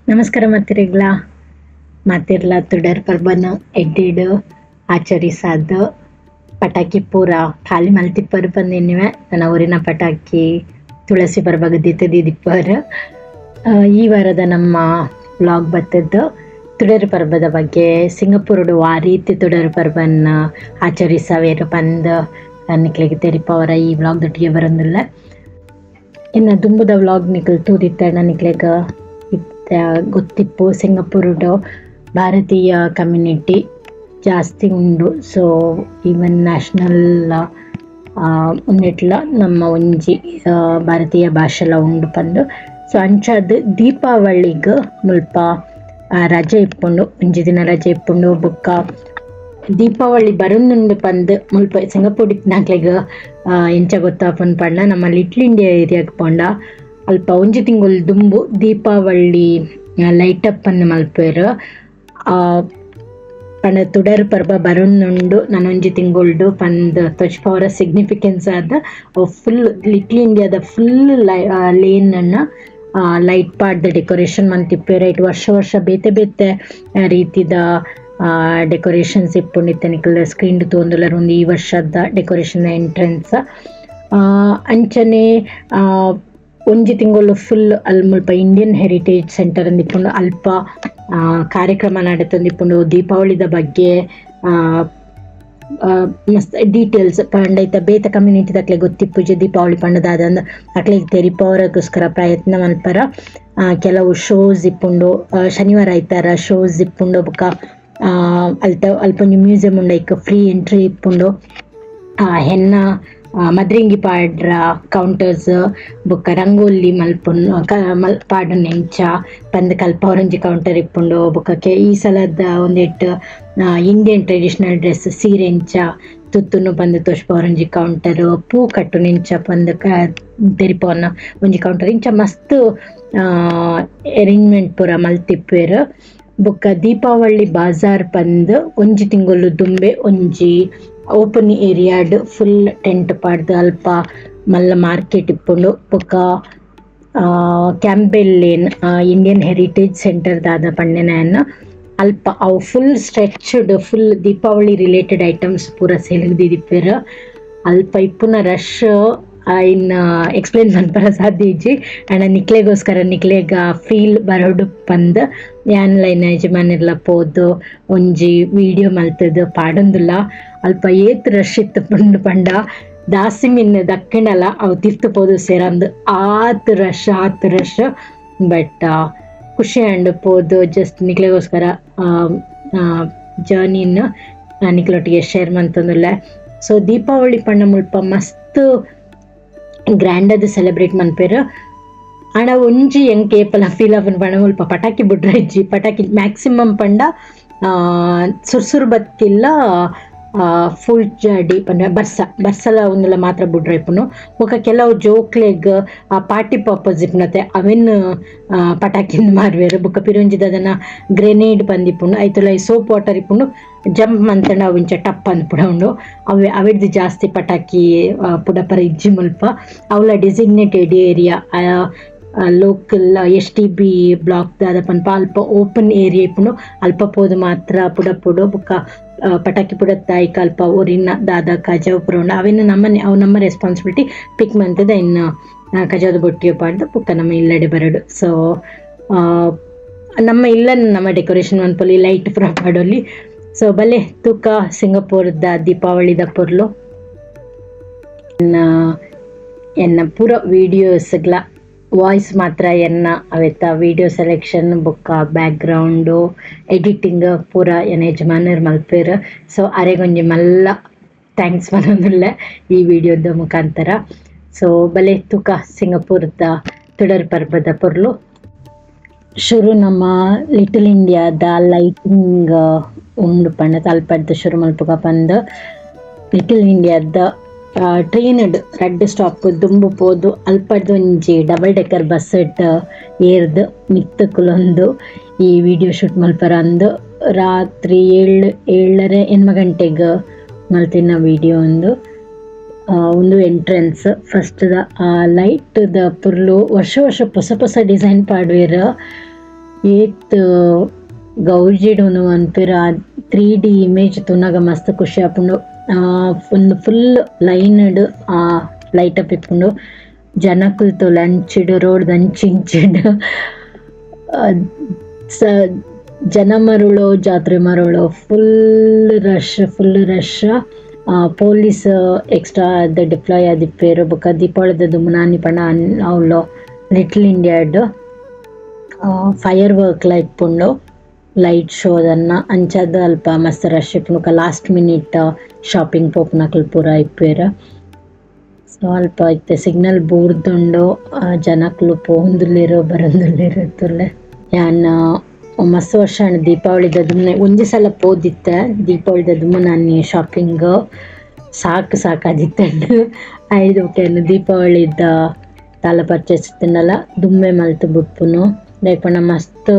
ನಮಸ್ಕಾರ ಮಾತಿರಿಗ್ಲ ಮಾತಿರ್ಲ ತುಡರ್ ಪರ್ಬನ ಎಡ್ಡೆಡ್ ಆಚರಿಸಾದ್ ಪಟಾಕಿ ಪೂರ ಖಾಲಿ ಮಲ್ತಿಪ್ಪರ್ ಪಂದಿನ್ನುವೆ ನನ್ನ ಊರಿನ ಪಟಾಕಿ ತುಳಸಿ ಪರ್ಬಗ್ ದಿತ್ತದಿಪ್ಪರ್. ಈ ವಾರದ ನಮ್ಮ ವ್ಲಾಗ್ ಬತ್ತದ್ದು ತುಡರ್ ಪರ್ಬದ ಬಗ್ಗೆ. ಸಿಂಗಪುರಡು ಆ ರೀತಿ ತುಡರ್ ಪರ್ಬನ್ ಆಚರಿಸವೇರು ಪಂದ್ ನಿಕ್ಲೆಗ್ ತೆರಿಪವರ ಈ ವ್ಲಾಗ್ ದೊಟ್ಟಿಗೆ ಬರೋದಿಲ್ಲ. ಇನ್ನು ದುಂಬುದ ವ್ಲಾಗ್ ನಿಕಲ್ ತೂದಿತ್ತಡ ನಿಕ್ಲೆಗ್ ಇತ್ತ ಗೊತ್ತಿಪ್ಪು, ಸಿಂಗಪುರಡು ಭಾರತೀಯ ಕಮ್ಯುನಿಟಿ ಜಾಸ್ತಿ ಉಂಡು. So even national ಉಂದೆಟ್ಲ ನಮ್ಮ ಒಂಜಿ ಭಾರತೀಯ ಭಾಷೆಲ ಉಂಡು ಪಂದು. ಸೊ ಅಂಚಾದ್ ದೀಪಾವಳಿಗ್ ಮುಲ್ಪ ರಜೆ ಇಪ್ಪುಂಡು, ಒಂಜಿ ದಿನ ರಜೆ ಇಪ್ಪುಂಡು. ಬೊಕ್ಕ ದೀಪಾವಳಿ ಬರೊಂದುಂಡು ಪಂದ್ ಮುಲ್ಪ ಸಿಂಗಪುರ್ ಇತ್ತಿನಕ್ಲೆಗ್ ಎಂಚ ಗೊತ್ತಾಪುಂಡು ಪಂಡ, ನಮ್ಮ ಲಿಟ್ಲ್ ಇಂಡಿಯಾ ಏರಿಯಾಗ್ ಪೋಂಡ ಅಲ್ಪ ಒಂಜಿ ತಿಂಗೊಲು ದುಂಬು ದೀಪಾವಳಿ ಲೈಟ್ ಅಪ್ ಅನ್ನು ಮಲ್ಪುವೆರ್. ಪಂಡ ತುಡರ್ ಪರ್ಬ ಬರೊಂದುಂಡು ನನೊಂಜಿ ತಿಂಗೊಲ್ಡು ಪಂದ್ ತೋಜ್ಪಾವರ ಸಿಗ್ನಿಫಿಕೆನ್ಸ್ ಆದ್ ಫುಲ್ ಲಿಟ್ಲ್ ಇಂಡಿಯಾದ ಫುಲ್ ಲೇನ್ ನ್ ಲೈಟ್ ಪಾಡ್ದ್ ಡೆಕೋರೇಷನ್ ಮಂತಿಪ್ಪುವೆರ್. ಐಟ್ ವರ್ಷ ವರ್ಷ ಬೇತೆ ಬೇತೆ ರೀತಿದ ಡೆಕೋರೇಷನ್ಸ್ ಇಪ್ಪುಂಡು. ಇತ್ತೆ ನಿಕುಲು ಸ್ಕ್ರೀನ್ ಡ್ ತೂವೊಂದುಲ್ಲರ್ ಉಂದು ಈ ವರ್ಷದ ಡೆಕೋರೇಷನ್ ಎಂಟ್ರೆನ್ಸ್. ಅಂಚನೆ ಒಂಜಿ ತಿಂಗೊಲು ಫುಲ್ ಅಲ್ ಮುಲ್ಪ Indian heritage centre ಅಂದ್ ಇಪ್ಪುಂಡು. ಅಲ್ಪ ಕಾರ್ಯಕ್ರಮ ನಡತೊಂದಿಪ್ಪುಂಡು ದೀಪಾವಳಿದ ಬಗ್ಗೆ ಮಸ್ತ್ ಡೀಟೇಲ್ಸ್. ಪಂಡ ಇತ್ತೆ ಬೇತೆ ಕಮ್ಯುನಿಟಿ ದಕ್ಲೆಗ್ ಗೊತ್ತಿಪ್ಪುಜಿ ದೀಪಾವಳಿ ಪಂಡ ದಾದ. ಅಕ್ಲೆಗ್ ತೆರಿಪಾವರೆಗೋಸ್ಕರ ಪ್ರಯತ್ನ ಮಲ್ಪರ. ಕೆಲವು ಶೋಸ್ ಇಪ್ಪುಂಡು, ಶನಿವಾರ ಐತಾರ ಶೋಸ್ ಇಪ್ಪುಂಡು. ಬೊಕ್ಕ ಅಲ್ತ ಅಲ್ಪ ಒಂಜಿ ಮ್ಯೂಸಿಯಂ ಉಂಡು, ಐಕ್ ಫ್ರೀ ಎಂಟ್ರಿ ಇಪ್ಪುಂಡು. ಹೆನ್ನ ಮದ್ರಿಂಗಿ ಪಾಡ್ರ ಕೌಂಟರ್ಸ್, ಬೊಕ್ಕ ರಂಗೋಲಿ ಮಲ್ಪುನ್ ಮಲ್ ಪಾಡುನ ಎಂಚ ಪಂದ್ ಕಲ್ಪವರಂಜಿ ಕೌಂಟರ್ ಇಪ್ಪುಂಡು. ಬೊಕ್ಕ ಈ ಸಲದ ಒಂದೆಟ್ Indian traditional dress ಸೀರೆ ಎಂಚ ತುತ್ತುನು ಪಂದ್ ತೋಜ್ಪಾವರಂಜಿ ಕೌಂಟರ್, ಪೂ ಕಟ್ಟುನ ಎಂಚ ಪಂದ್ ತೆರಿಪಾವುನ ಒಂಜಿ ಕೌಂಟರ್, ಇಂಚ ಮಸ್ತ್ ಅರೇಂಜ್ಮೆಂಟ್ ಪೂರ ಮಲ್ತಿಪ್ಪುವೆರ್. ಬೊಕ್ಕ ದೀಪಾವಳಿ ಬಾಜಾರ್ ಪಂದ್ ಒಂಜಿ ತಿಂಗೊಲು ದುಂಬೆ ಒಂಜಿ ಓಪನ್ ಏರಿಯಾಡ್ ಫುಲ್ ಟೆಂಟ್ ಪಾಡ್ದ್ ಅಲ್ಪ ಮಲ್ಲ ಮಾರ್ಕೆಟ್ ಇಪ್ಪುಂಡು. ಬೊಕ್ಕ Campbell lane Indian heritage centre ದಾದ ಪಂಡೆನ ಅಲ್ಪ ಅವು full stretched full Deepavali related items ಪೂರ ಸೇಲ್ ಗ್ ದೀದಿಪ್ಪೆರ್. ಅಲ್ಪ ಇಪ್ಪುನ ರಶ್ ಐನ್ ಎಕ್ಸ್ಪ್ಲೇನ್ ಮನ್ಪರ ಸಾಧ್ಯ ಇಜ್ಜಿ. ಆಂಡ ನಿಕ್ಲೆಗೋಸ್ಕರ ನಿಕ್ಲೆಗ್ ಫೀಲ್ ಬರೊಡು ಪಂದ್ ಯಾನ್ಲ ಎನ್ನ ಯಜಮಾನೆರ್ಲ ಪೋದು ಒಂಜಿ ವಿಡಿಯೋ ಮಲ್ತುದು ಪಾಡೊಂದುಲ್ಲ. ಅಲ್ಪ ಏತ್ ರಶ್ ಇತ್ತು ಪಂದ್ ಪಂಡ ದಾಸಿ ಮಿನ್ ದಕ್ಕಿಂಡಲ ಅವು ತಿರ್ತ್ ಪೋದು ಸೇರಂದ್, ಆತ್ ರಶ್, ಆತ್ ರಶ್. ಬಟ್ ಖುಷಿ ಆಂಡ್ ಪೋದು. ಜಸ್ಟ್ ನಿಕ್ಲೆಗೋಸ್ಕರ ಜರ್ನಿನ್ ನಿಕ್ಲೊಟ್ಟಿಗೆ ಶೇರ್ ಮಂತೊಂದುಲ್ಲೆ. ಸೊ ದೀಪಾವಳಿ ಪಂಡ ಮುಲ್ಪ ಮಸ್ತ್ ಗ್ರ್ಯಾಂಡ್ ಆದ್ ಸೆಲೆಬ್ರೇಟ್ ಮನ್ಪೆರ್. ಆಂಡ ಒಂಜಿ ಎಂಕ್ ಏಪಲ ಫೀಲ್ ಆಪುಂಡು ಪಂಡ ಮುಲ್ಪ ಪಟಾಕಿ ಬುಡ್ರೆ ಇಜ್ಜಿ. ಪಟಾಕಿ ಮ್ಯಾಕ್ಸಿಮಮ್ ಪಂಡ ಸುರ್ಸುರು ಬತ್ತಿಲ್ಲ ಫುಲ್ ಜಾಡಿ ಪಂಡ ಬರ್ಸ ಬರ್ಸಲ ಉಂದುಲ ಮಾತ್ರ ಬುಡ್ರೆ ಇಪ್ಪುನು. ಬೊಕ ಕೆಲವು ಜೋಕ್ಲೆಗ್ ಆ ಪಾರ್ಟಿ ಪರ್ಪಸ್ ಇಪ್ಪುನತೆ ಅವೆನ್ ಪಟಾಕಿನ್ ಮಾರುವೆರ್. ಬೊಕ ಪಿರೊಂಜಿ ದಾದನ ಗ್ರೆನೇಡ್ ಪಂದ್ ಇಪ್ಪುಂಡು, ಐತುಲಯಿ ಸೋಪ್ ವಾಟರ್ ಇಪ್ಪುಂಡು, ಜಂಪ್ ಮಂತ್ಂಡ ಅವು ಇಂಚ ಟಪ್ ಅಂದ್ ಪುಡ ಉಂಡು. ಅವೆ ಅವೆಡ್ದ್ ಜಾಸ್ತಿ ಪಟಾಕಿ ಪುಡಪರ ಇಜ್ಜಿ ಮುಲ್ಪ. ಅವ್ಲ designated area, local SDB block ದಾದ ಪನ್ಪ ಅಲ್ಪ ಓಪನ್ ಏರಿಯಾ ಇಪ್ಪುಂಡು, ಅಲ್ಪ ಪೋದು ಮಾತ್ರ ಪುಡಪೊಡು. ಬೊಕ ಪಟಾಕಿ ಪುಡತ್ತ ಐಕ್ ಅಲ್ಪ ಒರಿನ ದಾದ ಕಜವು ಪೂರ ಉಂಡು, ಅವೆನ್ ನಮ್ಮನೆ ಅವು ನಮ್ಮ ರೆಸ್ಪಾನ್ಸಿಬಿಲಿಟಿ. ಪಿಕ್ ಮಂತುದು ಐನ್ ಕಜವುದ ಬೊಟ್ಟಿಗೆ ಪಾಡ್ದ್ ಬೊಕ್ಕ ನಮ್ಮ ಇಲ್ಲಡೆ ಬರೊಡು. ಸೊ ನಮ್ಮ ಇಲ್ಲನ್ ನಮ್ಮ ಡೆಕೋರೇಷನ್ ಮನ್ಪೊಲಿ, ಲೈಟ್ ಪೂರ ಪಾಡೊಲಿ. ಸೊ ಬಲೆ ತೂಕ ಸಿಂಗಪುರದ ದೀಪಾವಳಿದ ಪೊರ್ಲು. ಎನ್ನ ಪೂರ ವಿಡಿಯೋಸ್ಗ್ಲ ವಾಯ್ಸ್ ಮಾತ್ರ ಎನ್ನ, ಅವೆತ ವಿಡಿಯೋ ಸೆಲೆಕ್ಷನ್ ಬೊಕ್ಕ back ground editing ಪೂರ ಎನ್ನ ಯಜಮಾನರ್ ಮಲ್ಪೆರ್. ಸೊ ಅರೆಗೊಂಜಿ ಮಲ್ಲ thanks ಪನೊಂದುಲ್ಲೆ ಈ ವಿಡಿಯೋದ ಮುಖಾಂತರ. ಸೊ ಬಲೆ ತೂಕ ಸಿಂಗಪುರದ ತುಡರ್ ಪರ್ಬದ ಪೊರ್ಲು. ಶುರು ನಮ್ಮ ಲಿಟಲ್ ಇಂಡಿಯಾದ ಲೈಟಿಂಗ್ ಉಂಡು ಪಂಡ ಅಲ್ಪಡ್ದ್ ಶುರು ಮಲ್ಪುಗ ಪಂದ್ ಲಿಟಲ್ ಇಂಡಿಯಾದ ಟ್ರೈನ್ ರಡ್ಡ್ ಸ್ಟಾಪ್ ದುಂಬು ಪೋದು ಅಲ್ಪಡ್ದ್ ಒಂಜಿ double decker bus it ಏರ್ದ್ ಮಿತ್ತ್ ಕುಲೊಂದು ಈ ವಿಡಿಯೋ ಶೂಟ್ ಮಲ್ಪರ ಅಂದ್ ರಾತ್ರಿ ಏಳ್ ಏಳರೆ ಎಣ್ಮ ಗಂಟೆಗ್ ಮಲ್ತಿನ ವಿಡಿಯೋ ಉಂದು. ಉಂದು ಎಂಟ್ರೆನ್ಸ್ ಫಸ್ಟ್ ದ. ಆ ಲೈಟ್ ದ ಪೊರ್ಲು, ವರ್ಷ ವರ್ಷ ಪೊಸ ಪೊಸ ಡಿಸೈನ್ ಪಾಡ್ವೆರ್. ಏತ್ ಗೌಜಿಡ್ ಉಂದು ಮನ್ಪೆರ್ ಆ 3D image ತೂನಗ ಮಸ್ತ್ ಖುಷಿ ಆಪುಂಡು. ಉಂದು ಫುಲ್ ಲೈನ್ ಡ್ ಲೈಟ್ ಅಪ್ ಇಪ್ಪುಂಡು. ಜನಕುಲು ತೂಲೆ ಅಂಚಿಡ್ ರೋಡ್ ದ ಅಂಚಿ ಇಂಚಿಡ್ ಜನ ಮರುಳು ಜಾತ್ರೆ ಮರುಳು full rush full rush. Police extra deploy ಆದಿಪ್ಪೆರ್ ಬೊಕ ದೀಪಾವಳಿದ ದುಂಬುನಾನಿ ಪಂಡ ಅವ್ಲು ಲಿಟಲ್ ಇಂಡಿಯಾಡ್ ಫೈರ್ ವರ್ಕ್ ಲ ಇಪ್ಪುಂಡು. ಲೈಟ್ ಶೋ ದನ್ನ ಅಂಚಾದ್ ಅಲ್ಪ ಮಸ್ತ್ ರಶ್ ಇಪ್ಪುಂಡು. ಬೊಕ last minute shopping ಪೋಪುನಕುಲು ಪೂರ ಇಪ್ಪುವೆರ್. ಸೊ ಅಲ್ಪ ಇತ್ತೆ ಸಿಗ್ನಲ್ ಬೂರ್ದುಂಡು. ಜನಕುಲು ಪೋವೊಂದುಲ್ಲೆರ್ ಬರೊಂದುಲ್ಲೆರ್ ತೂಲೆ. ಯಾನ್ ಮಸ್ತ್ ವರ್ಷ ಆಂಡ್ ದೀಪಾವಳಿದ ದುಂಬು ಒಂಜಿ ಸಲ ಪೋದಿತ್ತೆ. ದೀಪಾವಳಿದ ದುಂಬುನಾನಿ ಶಾಪಿಂಗ್ ಸಾಕು ಸಾಕಾದಿತ್ತಂಡ್. ಐದು ಬೊಕ ದೀಪಾವಳಿದ ದಾಲ ಪರ್ಚೇಸ್ ಇತ್ತ್ಂಡಲ ದುಂಬೆ ಮಲ್ತ್ ಬುಡ್ಪುನು. ದಾಯೆ ಪಂಡ ಮಸ್ತ್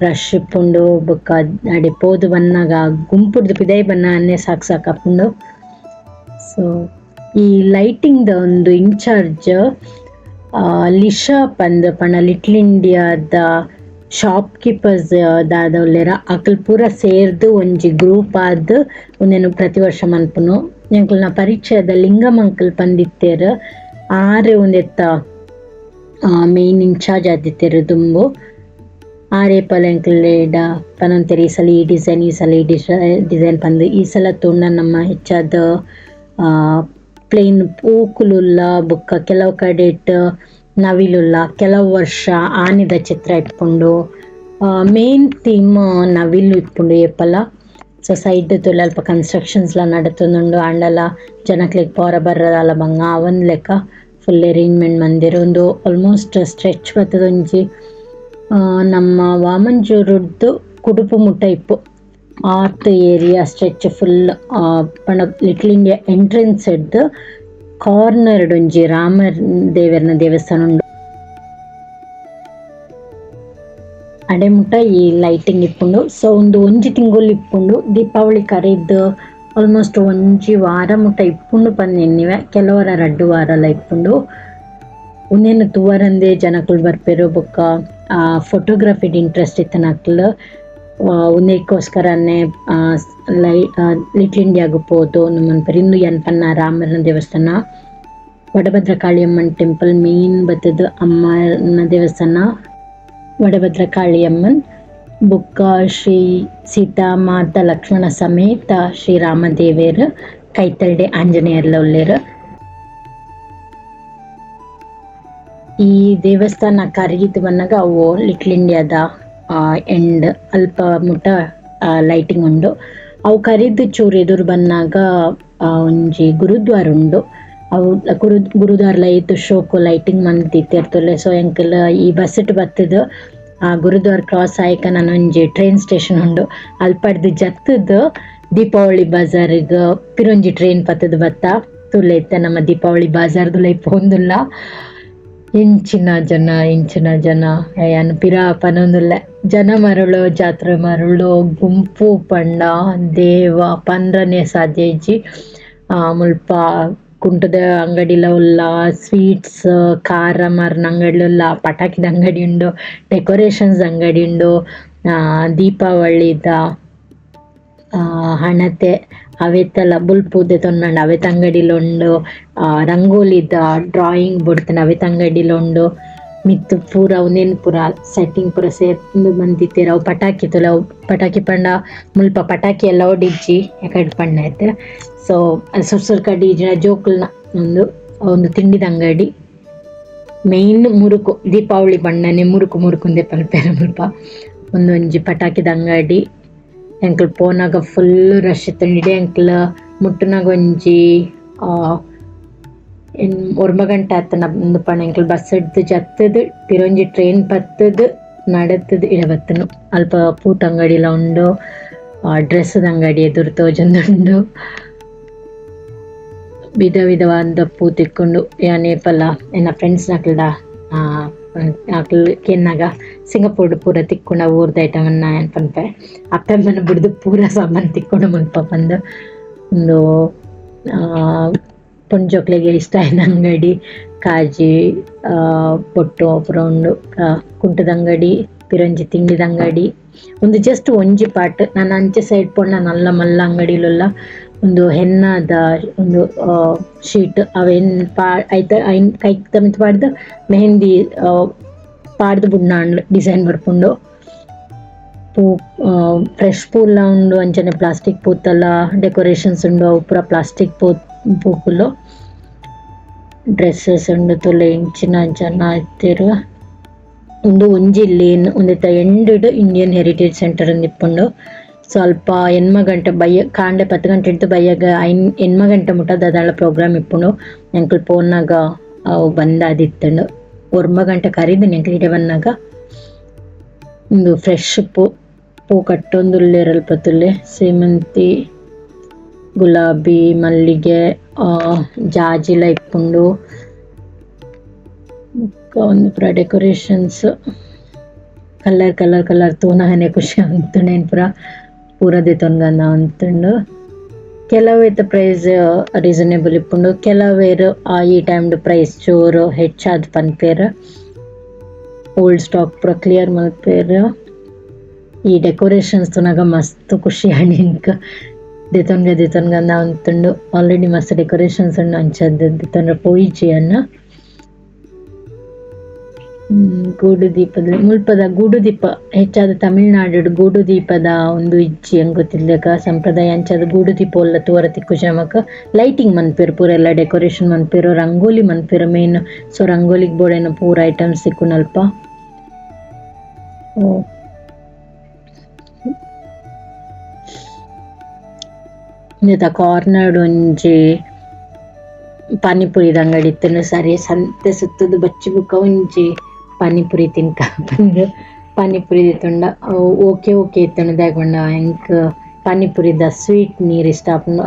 ರಶ್ ಇಪ್ಪುಂಡು. ಬೊಕ ಅಡೆ ಪೋದು ಬನ್ನಗ ಗುಂಪುಡ್ದು ಪಿದಯಿ ಬನ್ನಗನೆ ಸಾಕ್ ಸಾಕಾಪುಂಡು. ಸೊ ಈ ಲೈಟಿಂಗ್ ದ ಒಂದು ಇನ್ಚಾರ್ಜ್ ಲಿಶಾ ಪಂದ್ ಪಂಡ ಲಿಟ್ಲ್ ಇಂಡಿಯಾದ ಶಾಪ್ ಕೀಪರ್ಸ್ ದಾದ ಉಲ್ಲೆರ್ ಅಕುಲು ಪೂರ ಸೇರ್ದ್ ಒಂಜಿ ಗ್ರೂಪ್ ಆದ್ ಉಂದೆನ್ ಪ್ರತಿ ವರ್ಷ ಮನ್ಪುನು. ಎಂಕಲ್ನ ಪರಿಚಯದ ಲಿಂಗಮ್ ಅಂಕಲ್ ಪಂದಿತ್ತೆರ್. ಆರ್ ಉಂದೆತ್ತ ಮೇನ್ ಇನ್ಚಾರ್ಜ್ ಆದಿತ್ತೆರ್ ದುಂಬು. ಆರ್ ಏಪಲ ಎಂಕುಲೆಡ ಪನೊಂತೆರ್ ಈ ಸಲ ಈ ಡಿಸೈನ್ ಈ ಸಲ ಈ ಡಿಸೈನ್ ಪಂದ್. ಈ ಸಲ ತೂಂಡ ನಮ್ಮ ಹೆಚ್ಚಾದ್ ಪ್ಲೇನ್ ಪೂಕುಲುಲ್ಲ ಬೊಕ್ಕ ಕೆಲವು ಕಡೆಟ್ ನವಿಲುಲ್ಲ. ಕೆಲವು ವರ್ಷ ಆನೆದ ಚಿತ್ರ ಇಪ್ಪುಂಡು. ಮೇನ್ ಥೀಮ್ ನವಿಲು ಇಪ್ಪುಂಡು ಏಪಲ. ಸೊ ಸೈಡ್ ತೂಲೆ ಅಲ್ಪ ಕನ್ಸ್ಟ್ರಕ್ಷನ್ಸ್ ಲ ನಡತೊಂದುಂಡು. ಆಂಡಲ ಜನಕ್ಲೆಗ್ ಪೋರ ಬರ್ರ ದಾಲ ಬಂಗ ಆವಂದ್ ಲೆಕ ಫುಲ್ ಅರೇಂಜ್ಮೆಂಟ್ ಮಂದೆರ್. ಉಂದು ಆಲ್ಮೋಸ್ಟ್ ಸ್ಟ್ರೆಚ್ ಬತ್ತುದು ಒಂಜಿ ನಮ್ಮ ವಾಮಂಜೂರುಡ್ದು ಕುಡುಪು ಮುಟ್ಟ ಇಪ್ಪು. ಆತ್ area stretch full ಪಂಡ little India entrance ಡ್ದ್ ಕಾರ್ನರ್ ಡ್ ಒಂಜಿ ರಾಮ ದೇವೆರ್ನ ದೇವಸ್ಥಾನ ಉಂಡು. ಅಡೆ ಮುಟ್ಟ ಈ ಲೈಟಿಂಗ್ ಇಪ್ಪುಂಡು. ಸೊ ಉಂದು ಒಂಜಿ ತಿಂಗೊಲು ಇಪ್ಪುಂಡು. ದೀಪಾವಳಿ ಕರಿದ್ ಆಲ್ಮೋಸ್ಟ್ ಒಂಜಿ ವಾರ ಮುಟ್ಟ ಇಪ್ಪುಂಡು ಪಂದ್ ಎನ್ನಿವೆ. ಕೆಲವರ ರಡ್ಡ್ ವಾರಲ ಇಪ್ಪುಂಡು. ಉಂದೆನ್ ತೂವರಂದೆ ಜನಕುಲು ಬರ್ಪೆರ್. ಬೊಕ್ಕ ಫೋಟೋಗ್ರಫಿ ಇಂಟ್ರೆಸ್ಟ್ ಇತ್ತಿನಕುಲು ಉಂದೆಕೋಸ್ಕರನೆ ಲಿಟ್ಲ್ ಇಂಡಿಯಾಗ್ ಪೋದು ಉಂದು ಮನ್ಪೆರ್. ಇಂದು ಯಾನ್ ಪನ್ನ ರಾಮನ ದೇವಸ್ಥಾನ. ವಡಭದ್ರ ಕಾಳಿಯಮ್ಮನ್ ಟೆಂಪಲ್ ಮೇನ್ ಬತ್ತುದು ಅಮ್ಮನ ದೇವಸ್ಥಾನ ವಡಭದ್ರ ಕಾಳಿಯಮ್ಮನ್. ಬೊಕ್ಕ ಶ್ರೀ ಸೀತಾ ಮಾತಾ ಲಕ್ಷ್ಮಣ ಸಮೇತ ಶ್ರೀ ರಾಮ ದೇವೆರ್ ಕೈತಲ್ಡೆ ಆಂಜನೇಯರ್ಲ ಉಲ್ಲೆರ್. ಈ ದೇವಸ್ಥಾನ ಕರೀದ್ ಬನ್ನಗ ಅವು ಲಿಟ್ಲ್ ಇಂಡಿಯಾದ ಎಂಡ್ ಅಲ್ಪ ಮುಟ್ಟ ಲೈಟಿಂಗ್ ಉಂಡು. ಅವು ಕರಿದ್ ಚೂರು ಎದುರು ಬನ್ನಗ ಒಂಜಿ ಗುರುದ್ವಾರ ಉಂಡು. ಅವು ಗುರುದ್ವಾರಲ ಏತ್ ಶೋಕು ಲೈಟಿಂಗ್ ಮಂತ್ ದೀತೆರ್ ತೂಲೆ. ಸೊ ಎಂಕುಲು ಈ ಬಸ್ ಟ್ ಬತ್ತುದು ಆ ಗುರುದ್ವಾರ ಕ್ರಾಸ್ ಆಯಿಕ ನನೊಂಜಿ ಟ್ರೈನ್ ಸ್ಟೇಷನ್ ಉಂಡು. ಅಲ್ಪಡ್ದ್ ಜತ್ತುದು ದೀಪಾವಳಿ ಬಜಾರ್ ಗ್ ಪಿರೊಂಜಿ ಟ್ರೈನ್ ಪತ್ತುದು ಬತ್ತ. ತೂಲೆ ಇತ್ತೆ ನಮ್ಮ ದೀಪಾವಳಿ ಬಜಾರ್ ದುಲೈ ಪೋವೊಂದುಲ್ಲ. ಇಂಚಿನ ಜನ ಇಂಚಿನ ಜನ ಯಾನ್ ಪಿರ ಪನೊಂದುಲ್ಲೆ. ಜನ ಮರುಳು ಜಾತ್ರೆ ಮರುಳು ಗುಂಪು ಪಂಡ ದೇವ ಪಂಡ್ರನೆ ಸಾಧ್ಯ ಇಜ್ಜಿ. ಮುಲ್ಪ ಕುಂಟುದ ಅಂಗಡಿಲ ಉಲ್ಲ, ಸ್ವೀಟ್ಸ್ ಖಾರ ಮಾರುನ ಅಂಗಡಿಲ ಉಲ್ಲ, ಪಟಾಕಿದ ಅಂಗಡಿ ಉಂಡು, ಡೆಕೋರೇಷನ್ಸ್ ಅಂಗಡಿ ಉಂಡು, ದೀಪಾವಳಿದ ಹಣತೆ ಅವೆತಲ ಬೊಲ್ಪು ದೆತೊಂಡ ಅವೆತ ಅಂಗಡಿಲ ಉಂಡು, ರಂಗೋಲಿದ ಡ್ರಾಯಿಂಗ್ ಬೊಡ್ತುಂಡ ಅವೆತ ಅಂಗಡಿಲ ಉಂಡು. ಮಿತ್ತ್ ಪೂರ ಉಂದೆನ್ ಪೂರ ಸೆಟ್ಟಿಂಗ್ ಪೂರ ಸೇರ್ದ್ ಮಂತಿತ್ತೆರ್. ಅವು ಪಟಾಕಿ ತೂಲೆ ಅವು ಪಟಾಕಿ ಪಂಡ ಮುಲ್ಪ ಪಟಾಕಿ ಅಲೌಡ್ ಇಜ್ಜಿ ಎಕಡ್ ಪಂಡ ಇತ್ತೆ. ಸೊ ಸುರ್ ಸುರ್ ಕಡ್ಡಿ ಇಜ್ಜಿಂಡ ಜೋಕುಲ್ನ ಉಂದು ಉಂದು ತಿಂಡಿದ ಅಂಗಡಿ. ಮೇನ್ ಮುರುಕು ದೀಪಾವಳಿ ಪಂಡನೆ ಮುರುಕು ಮುರುಕು ಉಂದೆ ಪನ್ಪೆರ್ ಮುಲ್ಪ. ಉಂದೊಂಜಿ ಪಟಾಕಿದ ಅಂಗಡಿ. ಎಂಕುಲು ಪೋನಗ ಫುಲ್ ರಶ್ ಇತ್ತ್ಂಡ್. ಇಡೆ ಎಂಕುಲು ಮುಟ್ಟುನಗ ಒಂಜಿ ಒರ್ಂಬ ಗಂಟೆ ಆತುಂಡ ಉಂದು ಪಂಡ ಎಂಕುಲು ಬಸ್ ಡ್ದ್ ಜತ್ತುದು ಪಿರೊಂಜಿ ಟ್ರೈನ್ ಪತ್ತುದು ನಡತುದು ಇಡೆ ಬತ್ತುಂಡು. ಅಲ್ಪ ಪೂತ ಅಂಗಡಿಲ ಉಂಡು, ಡ್ರೆಸ್ ದ ಅಂಗಡಿ ಎದುರು ತೋಜೊಂದುಂಡು. ವಿಧ ವಿಧವಾದ ಪೂ ತಿಕ್ಕುಂಡು. ಯಾನ್ ಏಪಲ ಎನ್ನ ಫ್ರೆಂಡ್ಸ್ ನಕಲ್ಡ ಅಕುಲು ಕೇನ್ನಗ ಸಿಂಗಪೂರ್ ಪೂರ ತಿಕ್ಕುಂಡ ಊರ್ದ ಐಟಮ್ ಯಾನ್ ಪನ್ಪೆ. ಅಪ್ಪೆ ಅಮ್ಮನ ಬುಡ್ದು ಪೂರ ಸಾಮಾನ್ ತಿಕ್ಕುಂಡು ಮುಲ್ಪ ಪಂದ್. ಉಂದು ಪೊಂಜೋಕ್ಲೆಗ್ ಇಷ್ಟ ಆಯಿನ ಅಂಗಡಿ. ಕಾಜಿ ಪೊಟ್ಟು ಪೂರ ಉಂಡು. ಕುಂಟುದಂಗಡಿ ಪಿರಂಜಿ ತಿಂಡಿದಂಗಡಿ ಒಂದು ಜಸ್ಟ್ ಒಂಜಿ ಪಾರ್ಟ್. ನಾನು ಅಂಚೆ ಸೈಡ್ ಪೋಂಡ ನಲ್ಲ ಮಲ್ಲ ಅಂಗಡಿಲುಲ್ಲ ಒಂದು ಹೆನ್ನಾದ ಒಂದು ಶೀಟ್ ಅವೇನ್ ಪಾ ಐತ ಐನ್ ಕೈಕ್ ತಮಿತ್ ಪಾಡ್ದು ಮೆಹಂದಿ ಪಾಡ್ದು ಬುಡ್ನಾಂಡ್ ಡಿಸೈನ್ ಬರ್ಪುಂಡು. ಪೂ ಫ್ರೆಶ್ ಪೂಲ ಉಂಡು ಅಂಚನೆ ಪ್ಲಾಸ್ಟಿಕ್ ಪೂತಲ ಡೆಕೋರೇಷನ್ಸ್ ಉಂಡು ಅವು ಪೂರ ಪ್ಲಾಸ್ಟಿಕ್ ಪೂ ಪೂಕುಲು. ಡ್ರೆಸ್ಸಸ್ ಉಂಡು ತೂಲೆ ಇಂಚಿನ ಜನ ಇತ್ತೆರ್. ಉಂದು ಒಂಜಿ ಲೇನ್ ಉಂದೆತ end ಡ್ Indian heritage centre ಇಂದ್ ಇಪ್ಪುಂಡು. ಸ್ವಲ್ಪ 8 ಗಂಟೆ ಬಯ್ಯ ಕಾಂಡೆ 10 ಗಂಟೆಡ್ದ್ ಬಯ್ಯಗ್ 5 8 ಗಂಟೆ ಮುಟ ದಾದಾಳ ಪ್ರೋಗ್ರಾಮ್ ಇಪ್ಪುಂಡು. ಎಂಕುಲು ಪೋನಗ ಅವು ಬಂದ್ ಆದಿತ್ತುಂಡು. 9 ಗಂಟೆ ಕರಿದ್ ಎಂಕುಲು ಇಡೆ ಬನ್ನಗ ಉಂದು ಫ್ರೆಶ್ ಪೂ ಪೂ ಕಟ್ಟೊಂದುಲ್ಲೆರ್ ಅಲ್ಪ ತೂಲೆ ಸೇಮಂತಿ ಗುಲಾಬಿ ಮಲ್ಲಿಗೆ ಜಾಜಿಲ ಇಪ್ಪುಂಡು. ಬೊಕ್ಕ ಉಂದು ಪೂರ decorations colour colour colour ತೂನಗನೆ ಖುಷಿ ಆತುಂಡು ಏನ್ ಪೂರ ಪೂರ ದೆತೊನ್ಗಂದ ಆತುಂಡು. ಕೆಲವು ಪ್ರೈಸ್ ರೀಸನೇಬಲ್ ಇಪ್ಪುಂಡು ಕೆಲವೆರ್ ಈ ಟೈಮ್ ಡ್ ಪ್ರೈಸ್ ಚೂರು ಹೆಚ್ಚಾದ್ ಪನ್ಪೆರ್. ಓಲ್ಡ್ ಸ್ಟಾಕ್ ಪೂರ ಕ್ಲಿಯರ್ ಮಲ್ಪೆರ್. ಈ ಡೆಕೋರೇಷನ್ಸ್ ತೂನಗ ಮಸ್ತ್ ಖುಷಿ ಆಂಡ್ ಎಂಕ್. ದೆತೊನ್ಗ ದೆತೊನ್ಗಂದ ಆತುಂಡು. ಆಲ್ರೆಡಿ ಮಸ್ತ್ ಡೆಕೋರೇಷನ್ಸ್ ಉಂಡು ಅಂಚಾದ್ ದೆತೊನ್ರೆ ಪೋಯಿಜಿ ಯಾನ್. ಗೂಡು ದೀಪದ ಮುಲ್ಪದ ಗೂಡು ದೀಪ ಹೆಚ್ಚಾದ್ ತಮಿಳ್ನಾಡುಡ್ ಗೂಡು ದೀಪದ ಉಂದು ಇಜ್ಜಿ ಎಂಕ್ ಗೊತ್ತಿಲ್ಲಕ ಸಂಪ್ರದಾಯ ಅಂಚಾದ್ ಗೂಡು ದೀಪ ಒಲ್ಲ ತೂವರೆ ತಿಕ್ಕುಜಿ ನಮಕ್. ಲೈಟಿಂಗ್ ಮನ್ಪೆರ್ ಪೂರ ಎಲ್ಲ ಡೆಕೋರೇಷನ್ ಮನ್ಪೆರ್ ರಂಗೋಲಿ ಮನ್ಪೆರ್ ಮೇನ್. ಸೊ ರಂಗೋಲಿಗ್ ಬೋಡಾಯಿನ ಪೂರ ಐಟಮ್ಸ್ ತಿಕ್ಕುನಲ್ಪ. ಉಂದೆತ ಕಾರ್ನರ್ ಒಂಜಿ ಪಾನಿಪುರಿದ ಅಂಗಡಿ ಇತ್ತುಂಡು. ಸರಿ ಸಂತೆ ಸುತ್ತುದು ಬಚ್ಚಿ ಬುಕ ಒಂಜಿ ಪಾನಿಪುರಿ ತಿನ್ಕ ಪಂದ್ ಪಾನಿಪುರಿ ದೆತೊಂಡ ಅವು ಓಕೆ ಓಕೆ ಇತ್ತುಂಡು. ದಾಯೆ ಪಂಡ ಎಂಕ್ ಪಾನಿಪುರಿದ ಸ್ವೀಟ್ ನೀರ್ ಇಷ್ಟ ಆಪುಂಡು.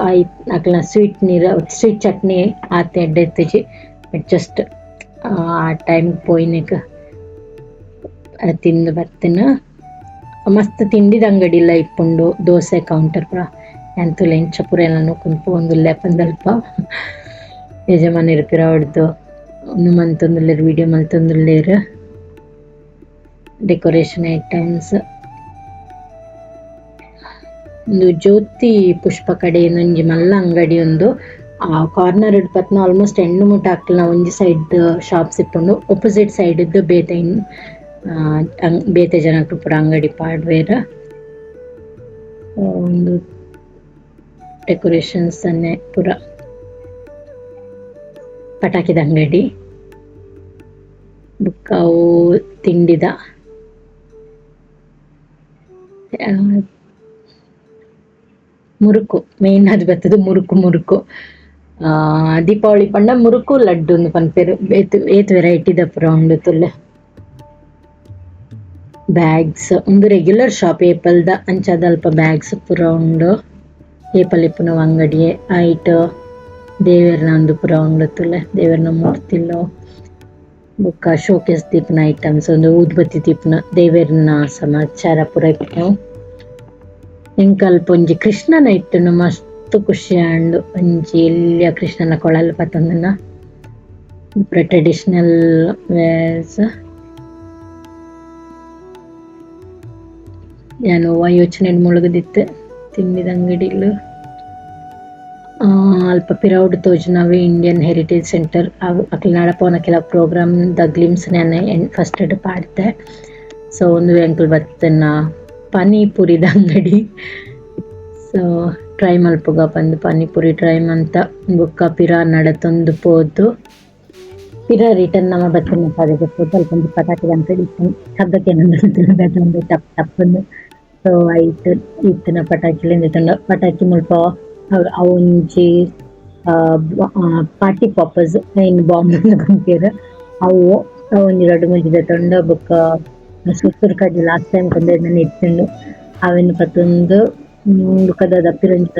ಅಕ್ಲ್ನ ಸ್ವೀಟ್ ನೀರ್ ಸ್ವೀಟ್ ಚಟ್ನಿ ಆತ್ ಎಡ್ಡೆ ಇತ್ತುಜಿ. ಬಟ್ ಜಸ್ಟ್ ಆ ಟೈಮ್ ಪೋಯಿನೆಕ್ ತಿಂದು ಬತ್ತಿನ. ಮಸ್ತ್ ತಿಂಡಿದ ಅಂಗಡಿಲ ಇಪ್ಪುಂಡು. ದೋಸೆ ಕೌಂಟರ್ ಪೂರ ಯಾನ್ ತೂಲೆ ಇಂಚ ಪೂರ ಎನನ್ ಪೋವೊಂದುಲ್ಲೆ ಪಂದಲ್ಪ ಯಜಮಾನೆರ್ ಪಿರವುಡ್ದು ಉಂದು ಮಂತೊಂದುಲ್ಲೆರ್ ವಿಡಿಯೋ ಮಲ್ತೊಂದುಲ್ಲೆರ್. ಡೆಕೋರೇಷನ್ ಐಟಮ್ಸ್ ಉಂದು ಜ್ಯೋತಿ ಪುಷ್ಪ ಕಡೆ ಒಂಜಿ ಮಲ್ಲ ಅಂಗಡಿ ಉಂದು. ಆ ಕಾರ್ನರ್ ಡ್ ಪತ್ನ ಆಲ್ಮೋಸ್ಟ್ ಎಂಡ್ ಮುಟ ಅಕ್ಲ್ನ ಒಂಜಿ ಸೈಡ್ ಶಾಪ್ಸ್ ಇಪ್ಪುಂಡು. ಒಪೊಸಿಟ್ ಸೈಡ್ ಡ್ ಬೇತೆ ಬೇತೆ ಜನಕ್ಲು ಪೂರ ಅಂಗಡಿ ಪಾಡ್ವೆರ್. ಉಂದು ಡೆಕೋರೇಷನ್ಸ್ ಅನ್ನೆ ಪೂರ ಪಟಾಕಿದ ಅಂಗಡಿ ಬೊಕ್ಕ ಅವು ತಿಂಡಿದ ಮುರುಕು ಮೇನ್ ಆದ್ ಬತ್ತುದು ಮುರುಕು ಮುರುಕು. ದೀಪಾವಳಿ ಪಂಡ ಮುರುಕು ಲಡ್ಡು ಇಂದ್ ಪನ್ಪೆರ್. ಏತ್ ಏತ್ ವೆರೈಟಿ ದ ಪೂರ ಉಂಡು ತೂಲೆ. ಬ್ಯಾಗ್ಸ್ ಉಂದು ರೆಗ್ಯುಲರ್ ಶಾಪ್ ಏಪಲ್ದ ಅಂಚಾದ್ ಅಲ್ಪ ಬ್ಯಾಗ್ಸ್ ಪೂರ ಉಂಡು. ಏಪಲ್ ಇಪ್ಪುನ ಅಂಗಡಿಯೇ ಐಟ್ ದೇವೆರ್ನ ಉಂದು ಪೂರ ಉಂಡು ತೂಲೆ. ದೇವೆರ್ನ ಮೂರ್ತಿಲು ಬೊಕ್ಕ ಶೋಕೇಸ್ ದೀಪುನ ಐಟಮ್ಸ್ ಉಂದು ಊದುಬತ್ತಿ ದೀಪುನ ದೇವೆರ್ನ ಸಮಾಚಾರ ಪೂರ ಇಪ್ಪುನು. ಎಂಕ್ ಅಲ್ಪ ಒಂಜಿ ಕೃಷ್ಣನ ಇತ್ತುಂಡು ಮಸ್ತ್ ಖುಷಿ ಆಂಡ್. ಒಂಜಿ ಎಲ್ಯ ಕೃಷ್ಣನ ಕೊಳಲ್ ಪತೊಂದುನ ಪೂರ ಟ್ರೆಡಿಷನಲ್ ವೇರ್ಸ್. ಯಾನ್ ಒವ್ವಾ ಯೋಚನೆಡ್ ಮುಳುಗುದಿತ್ತೆ ತಿಂಡಿದ ಅಂಗಡಿಲು. ಅಲ್ಪ ಪಿರವುಡು ತೋಜುನವೇ Indian heritage centre. ಅಕಲ್ನ ನಡಪವುನ ಕೆಲವು ಪ್ರೋಗ್ರಾಮ್ ದ ಗ್ಲಿಮ್ಸ್ ಯಾನ್ ಫಸ್ಟ್ ಡ್ ಪಾಡ್ದೆ. ಸೊ ಉಂದುವೆ ಎಂಕುಲು ಬತ್ತಿನ ಪಾನಿಪುರಿದ ಅಂಗಡಿ. ಸೊ ಟ್ರೈ ಮಲ್ಪುಗ ಪಂದ್ ಪಾನಿಪುರಿ ಟ್ರೈ ಮಂತ ಬೊಕ್ಕ ಪಿರ ನಡತೊಂದು ಪೋದು ಪಿರ ರಿಟರ್ನ್ ನಮ ಬತ್ತಿನ ಸಾದಿಗ್ ಪೋದು ಅಲ್ಪ ಒಂಜಿ ಪಟಾಕಿದ ಅಂಗಡಿ ಇತ್ತುಂಡು. ಶಬ್ದ ಕೇನೊಂದುಂಡು ಟಪ್ ಟಪ್ ಇಂದ್. ಸೊ ಐಟ್ ಇತ್ತಿನ ಪಟಾಕಿಲೆನ್ ದೆತೊಂಡ ಪಟಾಕಿ ಮುಲ್ಪ ಅವು ಒಂಜಿ ಪಾರ್ಟಿ ಪಾಪರ್ಸ್ ಐನ್ ಬಾಂಬ್ ಪನ್ಪೆರ್ ಅವು ಒಂಜಿ ರಡ್ಡ್ ಮೂಜಿ ದೆತೊಂಡ ಬೊಕ್ಕ ಸುರ್ ಸುರ್ ಕಡ್ಡಿ ಲಾಸ್ಟ್ ಟೈಮ್ ಕೊಂಡೊಯಿನ ಇತ್ತುಂಡು ಅವೆನ್ ಪತೊಂದು ಬೊಕ್ಕ ದಾದ ಪಿರ ಒಂಜಿ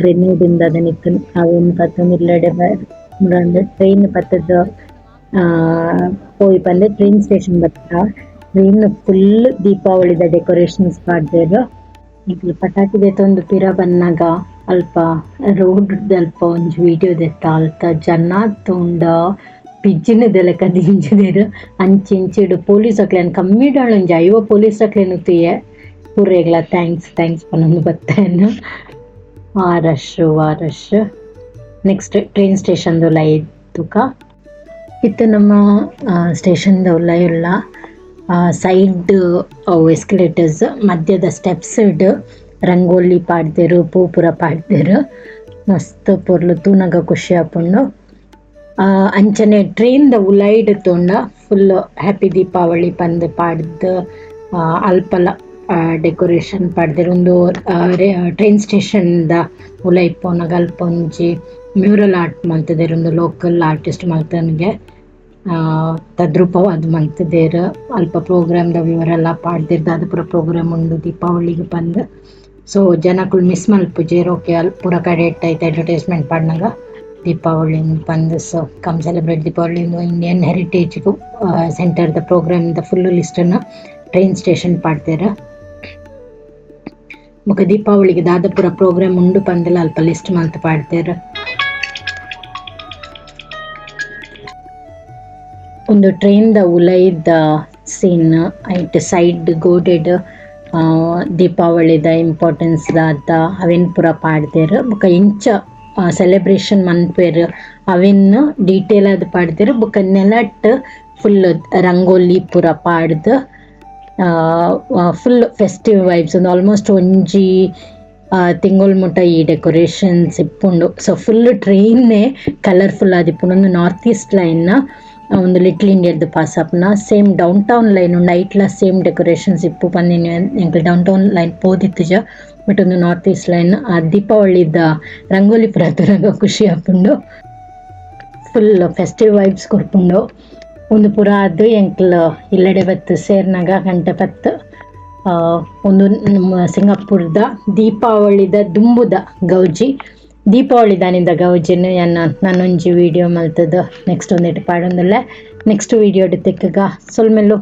ಗ್ರೆನೇಡ್ ಇಂದ್ ದಾದನ ಇತ್ತುಂಡು ಅವೆನ್ ಪತೊಂದು ಇಲ್ಲಡೆ ಟ್ರೈನ್ ಪತ್ತುದು ಪೋಯಿ ಪಂದ್ ಟ್ರೈನ್ ಸ್ಟೇಷನ್ ಬತ್ತ. ಟ್ರೈನ್ ಫುಲ್ ದೀಪಾವಳಿದ ಡೆಕೋರೇಷನ್ಸ್ ಪಾಡ್ದೆರ್. ನಿಕುಲು ಪಟಾಕಿ ದೆತೊಂದು ಪಿರ ಬನ್ನಗ ಅಲ್ಪ ರೋಡ್ ದಲ್ಪ ಒಂಜಿ ವಿಡಿಯೋ ದೆತ್ತ ಅಲ್ತ ಜನ ತೂಂಡ ಪಿಜ್ಜಿನ ದೆಲಕ ದಿಂಜಿದೆರ್ ಅಂಚಿಂಚಿಡ್ ಪೊಲೀಸ್ ಅಕ್ಲೆನ್ ಕಮ್ಮಿಡಾಳ್ ಒಂಜಿ 50 ಪೊಲೀಸ್ ಅಕ್ಲೆನ್ ತೂಯೆ ಪೂರೆಗ್ಲ thanks thanks ಪನೊಂದು ಬತ್ತೇನ್ ಆ ರಶ್ ಆ rush. Next train station ಉಲಾಯಿ ತುಕ ಇತ್ತೆ ನಮ್ಮ ಸ್ಟೇಷನ್ ದ ಉಲಾಯಿ ಉಲ್ಲ ಸೈಡ್ ಅವು ಎಸ್ಕಲೇಟರ್ಸ್ ಮಧ್ಯದ ಸ್ಟೆಪ್ಸ್ ಡ್ ರಂಗೋಲಿ ಪಾಡ್ದೆರ್ ಪೂ ಪೂರ ಪಾಡ್ದೆರ್ ಮಸ್ತ್ ಪೊರ್ಲು ತೂನಗ ಖುಷಿ ಆಪುಂಡು. ಅಂಚನೆ ಟ್ರೈನ್ ದ ಉಲಾಯಿಡ್ ತೂಂಡ ಫುಲ್ ಹ್ಯಾಪಿ ದೀಪಾವಳಿ ಪಂದ್ ಪಾಡ್ದ್ ಅಲ್ಪಲ ಡೆಕೋರೇಷನ್ ಪಾಡ್ದೆರ್. ಉಂದು ಟ್ರೈನ್ ಸ್ಟೇಷನ್ ದ ಉಲಾಯಿ ಪೋನಗ ಅಲ್ಪ ಒಂಜಿ ಮ್ಯೂರಲ್ ಆರ್ಟ್ ಮಲ್ತುದೆರ್. ಉಂದು ಲೋಕಲ್ ಆರ್ಟಿಸ್ಟ್ ಮಲ್ತನ್ಗೆ ತದ್ರೂಪವಾದ್ ಮಲ್ತುದೆರ್. ಅಲ್ಪ ಪ್ರೋಗ್ರಾಮ್ ದ ವಿವರ ಲ ಪಾಡ್ದೆರ್ ದಾದ ಪೂರ ಪ್ರೋಗ್ರಾಮ್ ಉಂಡು ದೀಪಾವಳಿಗ್ ಪಂದ್. ಸೊ ಜನಕುಲು ಮಿಸ್ ಮಲ್ಪುಜೆರ್. ಓಕೆ ಅಲ್ಪ ಪೂರ ಕಡೆಟ್ ಐತ ಅಡ್ವರ್ಟೈಸ್ಮೆಂಟ್ ಪಾಡ್ನಗ ದೀಪಾವಳಿ ಪಂದ್. So come celebrate Deepavali Indian heritage centre the programme ದ ಫುಲ್ ಲಿಸ್ಟ್ ನ್ ಟ್ರೈನ್ ಸ್ಟೇಷನ್ ಪಾಡ್ದೆರ್. ಬೊಕ ದೀಪಾವಳಿಗ್ ದಾದ ಪೂರ ಪ್ರೋಗ್ರಾಮ್ ಉಂಡು ಪಂದ್ ಅಲ್ಪ ಲಿಸ್ಟ್ ಮಲ್ತ್ ಪಾಡ್ದೆರ್. ಉಂದು ಟ್ರೈನ್ ದ ಉಲೈದ ಸೀನ್ ಐಟ್ ಸೈಡ್ ಗೋಡೆಡ್ ದೀಪಾವಳಿದ ಇಂಪಾರ್ಟೆನ್ಸ್ ದಾದ ಅವೆನ್ ಪೂರ ಪಾಡ್ದೆರ್. ಬೊಕ ಎಂಚ ಸೆಲೆಬ್ರೇಷನ್ ಮನ್ಪುವೆರ್ ಅವೆನ್ ಡೀಟೇಲ್ ಆದ್ ಪಾಡ್ದೆರ್. ಬೊಕ ನೆಲಟ್ ಫುಲ್ ರಂಗೋಲಿ ಪೂರ ಪಾಡ್ದ್ full festive vibes ಉಂದು ಆಲ್ಮೋಸ್ಟ್ ಒಂಜಿ ತಿಂಗೊಲ್ ಮುಟ ಈ ಡೆಕೋರೇಷನ್ಸ್ ಇಪ್ಪುಂಡು. ಸೊ ಫುಲ್ ಟ್ರೈನ್ ನೇ ಕಲರ್ಫುಲ್ ಆದಿಪ್ಪುಂಡು. ಉಂದು north East line ಉಂದು ಲಿಟ್ಲ್ ಇಂಡಿಯಾದ ಪಾಸ್ ಆಪುನ same down town line ಉಂಡು. ಐಟ್ಲ ಸೇಮ್ ಡೆಕೋರೇಷನ್ಸ್ ಇಪ್ಪು ಪಂದಿನ ಎಂಕುಲು down town line ಪೋದಿತ್ತುಜ but ಉಂದು north East line. ದೀಪಾವಳಿದ ರಂಗೋಲಿ ಪೂರ ತೂನಗ ಖುಷಿ ಆಪುಂಡು. Full festive vibes ಕೊರ್ಪುಂಡು. ಉಂದು ಪೂರ ಆದ್ ಎಂಕ್ಲು ಇಲ್ಲಡೆ ಬತ್ತ್ ಸೇರ್ನಗ ಗಂಟೆ 10. ಉಂದು ಸಿಂಗಾಪುರದ ದೀಪಾವಳಿದ ದುಂಬುದ ಗೌಜಿ. ದೀಪಾವಳಿ ದಾನಿದ ಗೌಜಿನ್ ಯಾನ್ ನಾನೊಂಜಿ ವಿಡಿಯೋ ಮಲ್ತುದು ನೆಕ್ಸ್ಟ್ ಒಂದೆಟ್ ಪಾಡೊಂದುಲ್ಲೆ. ನೆಕ್ಸ್ಟ್ ವಿಡಿಯೋ ತಿಕ್ಕಗ ಸೊಲ್ಮೆಲು.